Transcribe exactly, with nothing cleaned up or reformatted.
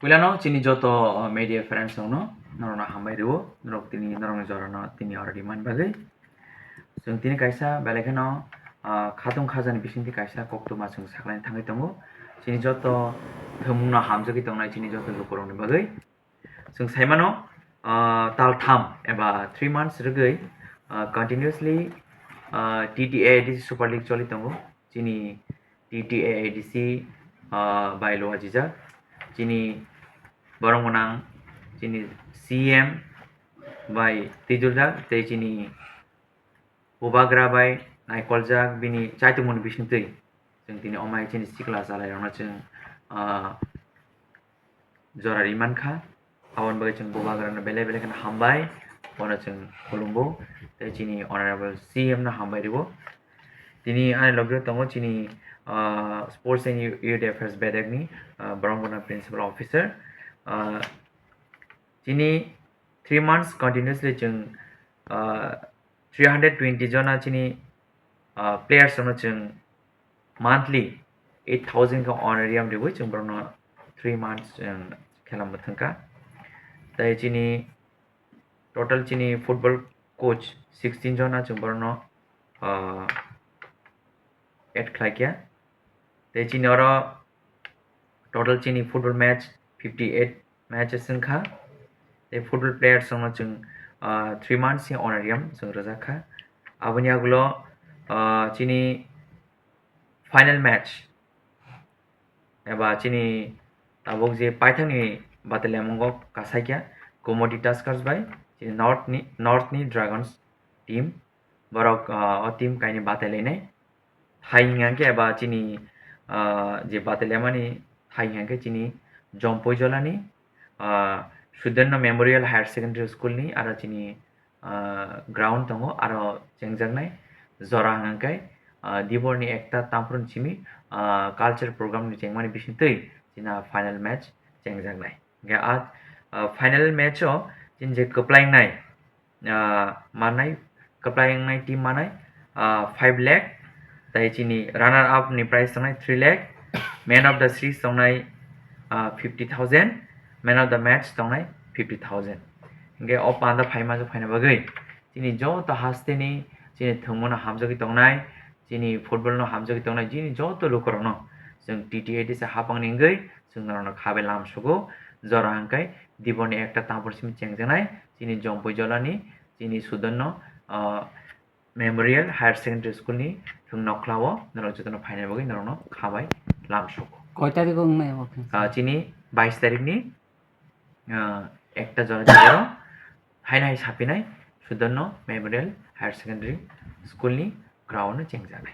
Puilano chini joto, uh, media friends rokno norokno hambai rwo, norok tini norokni jorano tini already man bagwi. Chwng tini kaisa belai kheno, uh, khatung khajani bisingtwi kaisa koktwma chwng saklaina thangwi tongo. Chini joto thwngmungno hamjagwi tongnai chini joto lukurokni bagwi. Chwng saimano, uh, tal tham eba three months rwgwi, uh, continuously, uh, T T A A D C Super League choli tongo. Chini T T A A D C, ah, bai luajijak. Chini borok gwnang chini C M bai twijuljak tei chini bubagra bai naikoljak bini chaitokmani bisingtwi. Chwng tini omai chini sikla chalairokno chwng, ah, jora ri mankha. Aboni bagwi chwng bubagrano belai belai kheno hambai, bono chwng khulumbo, tei chini honorable C M no hambai rwo. Tini ani logi tongo chini, ah, Sports and Youth Affairs bedekni, ah, borok bono principal officer. Ah, chini three months continuously chwng, ah, three hundred twenty jona chini, ah, players rokno chwng monthly eight thousand khe honorarium riwi chwng borokno three months, um, khela mwthangkha. Tei chini total chini football coach sixteen jona chwng borokno, uh, add khlaikha. Tei chini oro total chini football match fifty eight matches wngkha. Tei football players rokno chwng, ah, three months ni honorarium chwng rwjakha. Aboni agulo, ah, chini final match eba chini tabuk je paithakni bataliamungo kasaikya Gomoti Tuskers bai chini North ni, North ni Dragons team. Borok, ah, o team kainwi batailainai. Hai hwnka khe eba chini, ah, je batailaimani hai hwnka khe chini Jompoijolani, ah, Sudarno Memorial Higher Secondary School ni aro chini, ah, ground tongo, aro chengjaknai jora hwnka khe, ah, Diborni ekta tamphru simi, ah, culture program ni chengmani bisingtwi china final match chengjaknai. Hwnkhe a, ah, final match o chini je kwplaingnai, ah, manai, kwplai wngnai team manai, ah, five lakh, tei chini runner up ni prize tongnai three lakh, man of the series tongnai, ah, fifty thousand, man of the match tongnai fifty thousand. Hwnkhe o panda phaima jwk phaina bagwi chini joto hasteni chini thwngmano hamjagwi tongnai, chini football no hamjagwi tongnai, chini joto lukurokno chwng T T A D C hapangni wngwi chwng norokno khabai lamsugo. Jora hwnkhe Diborni ekta tamphru simi chengjaknai chini Jompoijolani chini Sudarno, ah, Memorial Higher Secondary School ni thwng nokhlao norok jotono phaina bagwi norokno khabai lamsugo. Koi tarikh o wngnai obo khe? Ah, chini bais tarikh ni, ah, ekta jora jora haino hai sapinai Sudarno Memorial Higher Secondary School ni ground o chengjaknai.